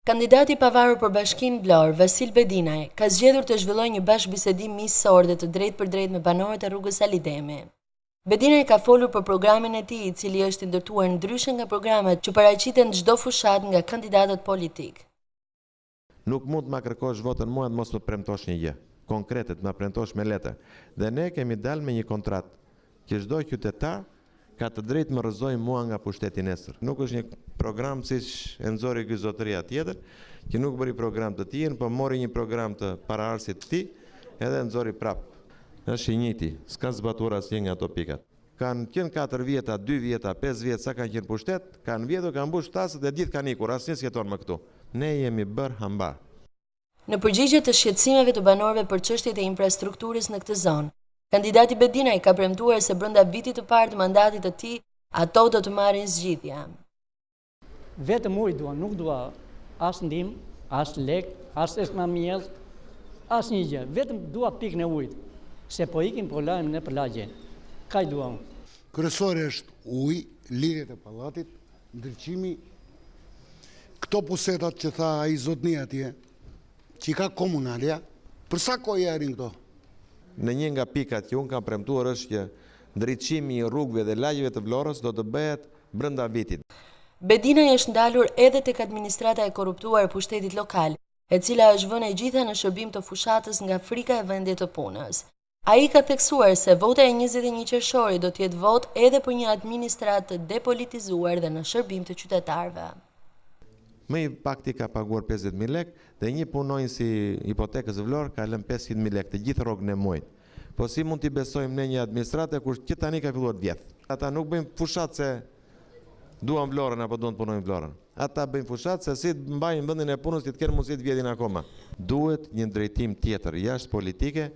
Kandidati i pavarur për Bashkinë Vlorë, Vasil Bedinaj, ka zgjedhur të zhvillojë një bashkëbisedim miqësor dhe të drejtpërdrejtë me banorët e rrugës Ali Demi. Bedinaj ka folur për programin e tij, i cili është i ndërtuar ndryshe nga programet që paraqiten çdo fushatë nga kandidatët politikë. Nuk mund të ma kërkosh votën mua të mos më premtosh një gjë konkrete, të ma premtosh me letër. Dhe ne kemi dalë me një kontratë që çdo qytetar ka të drejtë më rrëzojë mua nga pushteti nesër. Nuk është një program siç e nxori ky zotëria tjetër, që nuk bëri program të tijën, po mori një program të paraardhësit të tij edhe e nxori prapë. Është i njëjti, s'ka zbatuar asnjë nga ato pikat. Kanë qenë katër vjet a dy vjet a pesë vjet sa kanë qenë pushtet, kanë vjedhur, kanë mbush tasët dhe gjithë kanë ikur, asnjë s'jeton më këtu. Ne jemi bërë hambar. Në përgjigje të shqetësimeve të banorëve për çështjet e infrastrukturës në këtë zonë, kandidati Bedinaj ka premtuar se brenda vitit të parë të mandatit të tij, ato do të marrin zgjidhje. Vetëm ujë dua, nuk dua as ndihmë, as lek, as esnamiell, asnjë gjë. Vetëm dua pikën e ujit, se po ikim po lajmë nëpër lagje. Kaq dua unë. Kryesore është uji, lidhjet e pallatit, ndriçimi, këto pusetat që tha ai zotni atje, që i ka komunalja, për sa kohë i arrin këto? Në një nga pikat që unë kam premtuar është që ndriçimi i rrugëve dhe lagjeve të Vlorës do të bëhet brenda vitit. Bedinaj është ndalur edhe tek administrata e korruptuar e pushtetit lokal, e cila është vënë e gjitha në shërbim të fushatës nga frika e vendit të punës. Ai ka theksuar se vota e 21 qershorit do të jetë votë edhe për një administratë të depolitizuar dhe në shërbim të qytetarëve. Më i pakti ka paguar 50.000 lek dhe një punonjës i hipotekës Vlorë ka lënë 500.000 lek të gjithë rrogën e muajit. Po si mund t'i besojmë ne një administrate kur që tani ka filluar të vjedh? Ata nuk bëjnë fushatë se duan Vlorën apo duan të punojnë Vlorën. Ata bëjnë fushatë se si të mbajnë vendin e punës që të kenë mundësi të vjedhin akoma. Duhet një drejtim tjetër jashtë politike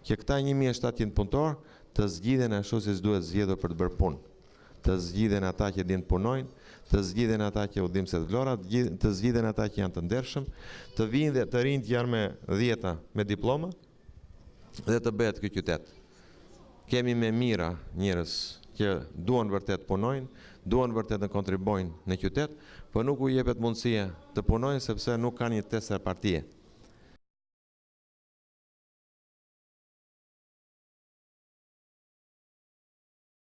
që këta 1700 punëtorë të zgjidhen ashtu siç duhet zgjedhur për të bërë punë. Të zgjidhen ata që dinë të punojnë, të zgjidhen ata që u dhimbset Vlora, të zgjidhen ata që janë të ndershëm, të vijnë dhe të rinjtë që janë me dhjeta me diploma dhe të bëhet ky qytet. Kemi me mijëra njerëz që duan vërtet të punojnë, duan vërtet të kontribuojnë në qytet, por nuk u jepet mundësia të punojnë sepse nuk kanë një teser partie.